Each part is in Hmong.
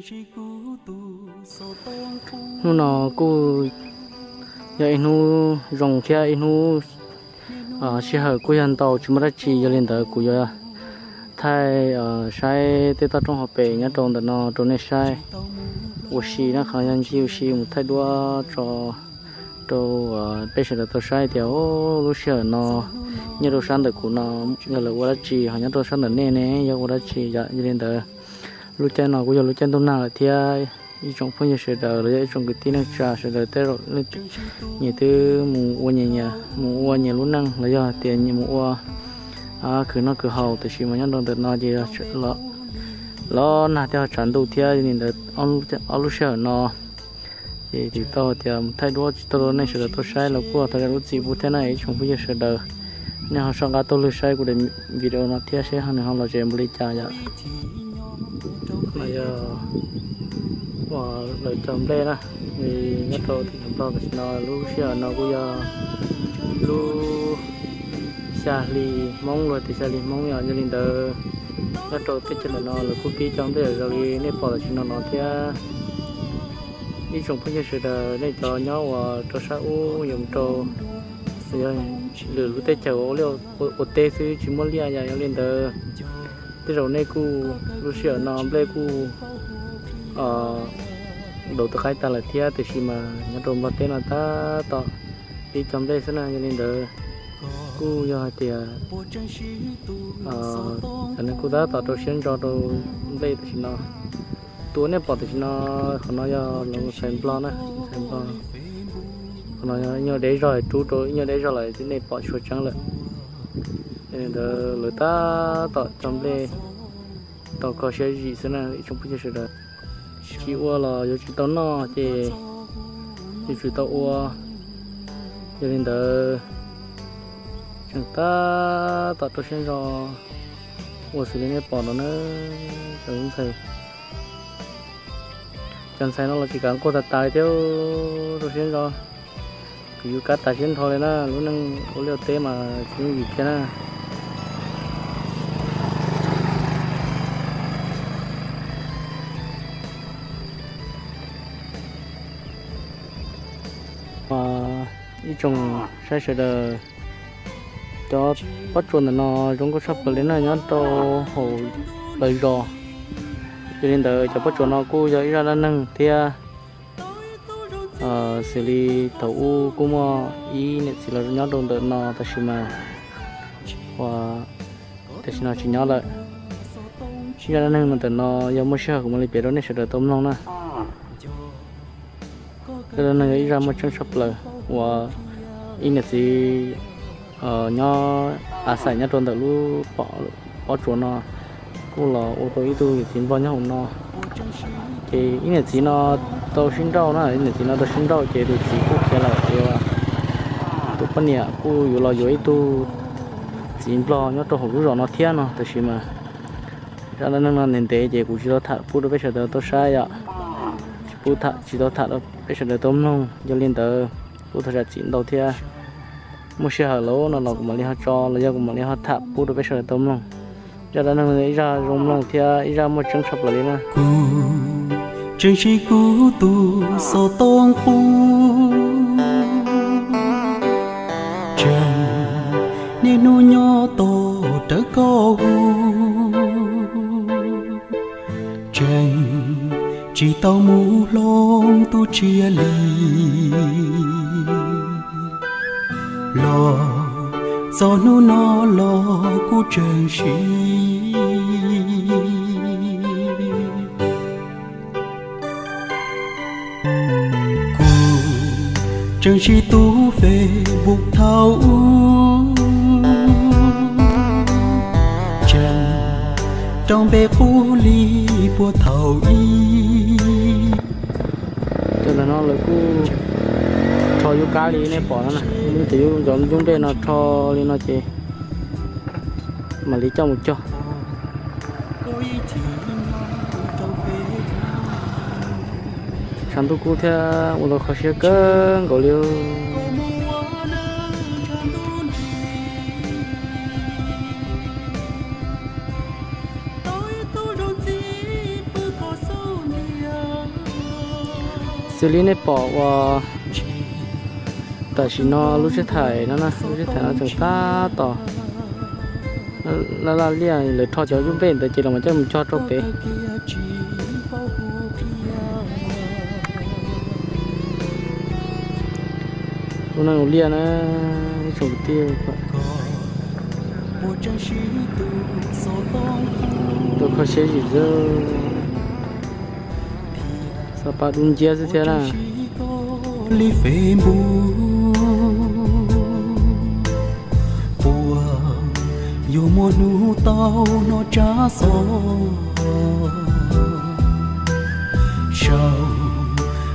Hnub no kuj yog ib hnub zoo thiab ib hnub sij hawm kuj yog ntau tsis muaj dab tsi, yog li ntawd kuv yuav thaij saib tej toj roob hauv pes nyob rau ntawm no rau nej saib ua si na. Qhov no yog ncig ua si mus thaij duab tso rau peb sawv daws tau saib tias lub sij hawm no nyob rau sab ntawm kuv no yog lawv ua dab tsi, ho nyob rau sab ntawm nej ne yog ua dab tsi yom. Yog li ntawd lub caij no kuj yog lub caij ntuj nag lawm thiab ib tsoom phooj ywg sawv daws los yog ib tsoom kwv tij neej tsa sawv daws tej zaum nyias twb mus ua nyias, mus ua nyias lub neej los yog tias nyias mus ua khwv noj khwv haus, tiam sis mas nyob rau ntawm no ces los nag thiab ho tshav ntuj thiab. Yog li ntawd ob lub sij hawm no ces tsis tau tias mus thaij duab tsis tau rau nej sawv daws tau saib los kuj thov zam lub txim pub thiab na ib tsoom phooj ywg sawv daws. Nej ho soj qab tuaj lwg saib kuv daim video no thiab seb ho nws ho lom zem npaum li cas yom. No yog uas lawv cog nplej na, nyob rau teb chaws Nplog tam sim no lub sij hawm no kuj yog lub xya hli Hmoob los tias xya hli Hmoob yom. Yog li ntawd nyob rau teb chaws ntawm no lawv kuj pib cog nplej zoo li nej pom tam sim no no thiab. Ib tsoom phooj ywg sawv daws nej cov nyob uas rau sab ub yuav mus rau yog lwm lub teb chaws ua liaj ua teb xwb tsis muaj liaj yom. Yog li ntawd tej zaum nej kuj lub sij hawm no nplej kuj daus tus qaib tag lawm thiab, tiam sis mas nyob rau Nplog teb no tab tom pib cog nplej xwb na. Yog li ntawd kuj yog hais tias cov neeg kuj tab tom rau siab ntso rau nplej tam sim no. Tus uas nej pom tam sim no, qhov no yog lawv mus xaiv nplog na, xaiv nplog. Qhov no yog ib nyuag deb zog, rub rau ib nyuag deb zog lawm nej pom tsis tshua tseeb lawm. Yog li ntawd lawv tab tom cog nplej tau kho siab zim xwb na ib tsoom phooj ywg sawv daws. Tsis ua los yuav tsis tau noj ces yuav tsum tau ua. Yog li ntawd tseem tab tom rau siab ntso ua xws li nej pom no na cov ntxhais. Cov ntxhais no los tsis kav nquag tas tas li thiab, rau siab ntso. Kuv yus kab tas siab nrho li na, lub neej ua liaj teb mas tsis yooj yim thiab na. Ib tsoom saib sawv daws, cov pob tsuas ntawm no zoo nkauj tshaj plaws li na nyob rau hauv lawv zos. Yog li ntawd cov pob tsuas no kuj yog ib zaj dab neeg thiab. Xws li thaum ub kuj muaj ib niam txiv los nyob rau ntawm no tab sis mas ua tam sim no tsis nyob lawm. Zaj dab neeg no ntawm no yog muaj sij hawm kuv mam li piav rau nej sawv daws tau mloog na. Zaj dab neeg yog ib zaj muaj tseeb tshaj plaws uas ib niam txiv nyob a xais nyob rau ntawm lub pob tsuas no kuj los ua tau ib tug yawm txiv nplog nyob hauv no. Ces ib niam txiv no tau sib nrauj na, ib niam txiv no tau sib nrauj ces tus txiv kuj khiav lawm es tus poj niam kuj yuav los yuav ib tug txiv nplog nyob rau hauv lub zos no thiab no, tab sis mas zaj dab neeg no ntev ntev ces kuv tsis tau tham pub rau peb sawv daws tau saib yom. Tsis pub tham, tsis tau tham rau peb sawv daws tau mloog, yog li ntawd kuj thov zam txim ntau thiab. Muaj sij hawm lawm no los kuv mam li ho tso los yog kuv mam li ho tham pub rau peb sawv daws tau mloog. Zaj dab neeg ib zaj zoo mloog thiab ib zaj muaj tseeb tshaj plaws li na. Kuv tseem siv kuv tus xov tooj qub, tseem niaj hnub nyob tos rawv koj hu, tseem tsis tau mus hloov tus tsiaj li. Los txog hnub no los kuv tseem siv, kuv tseem siv tus Facebook thaum ub, tseem rau npe qub li puag thaum ub. Cov ntawm no lawv kuj rho yub kab li nej pom no na, ces yub cov yub nplej no rho li no ces mam li coj mus cog. Tshav ntuj kub thiab ua tau kho siab kawg nkaus li. Xws li nej pom uas tam sim no lub tsheb thaim no, lub tsheb thaim no tseem tab tom laj laj liaj, lawv rho cov yub nplej ntawd ces los mas coj mus cog rau pem. Lub neej ua liaj na, ib tsoom kwv tij, rau kho siab zim zog, xav pab dub nciab xwb thiab na. Li Facebook puas yuav muaj hnub tau hnov tsab xov, sau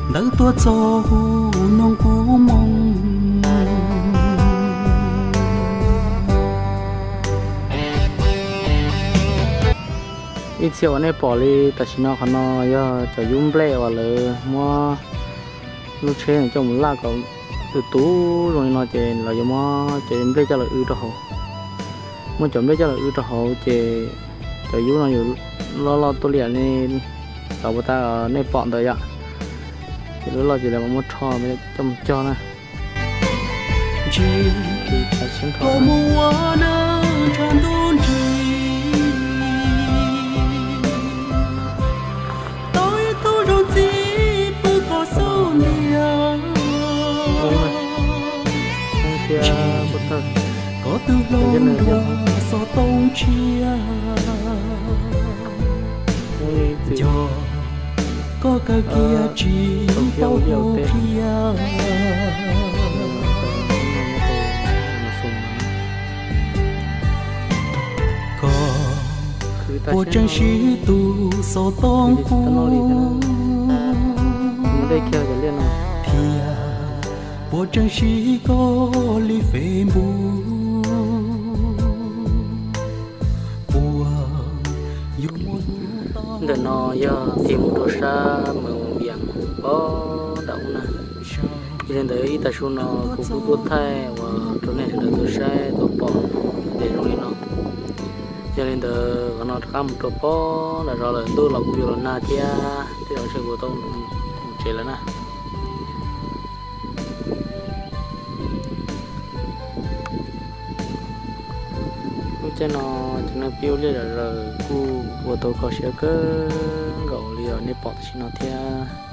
ntawv tuaj txog hu noog kuv moo. Ib txhia uas nej pom li tam sim no qhov no yog cov yub nplej uas lawv muab lub tsheb coj mus laj kom tu tu zoo li no ces lawv yuav muab cov nplej coj los w rau hauv. Muab cov nplej coj los w rau hauv ces cov yub no yuav loj loj tuaj li li xav puas tas nej pom ntawd yom. Ces loj loj ces lawv mam muab rho coj mus cog na. Tau ib tug zoo txiv pw koj xub ntiag, koj twb hloov dua xov tooj tshiab, nco koj kawg kiag tsis paub hu qhia. Koj puas tseem siv tus xov tooj qub, thiab puas tseem siv koj li Facebook? Puas yuav muaj hnub tau. Ntawm no yog tig mus rau sab Moos Vias pog nram ub na. Yog li ntawd ib tag su no kuv kuj tuaj thaij uas rau nej sawv daws tau saib tau pom tes zoo li no. Yog li ntawd qhov no rov qab mus rau pog nram zos lawm, ntuj los kuj yuav los nag thiab, tej zaum ntshe kuv tau mus tsev lawm na. Lub caij no cov neeg pib ua liaj zom zaws kuj ua tau kho siab kawg nkaus li uas nej pom tam sim no thiab.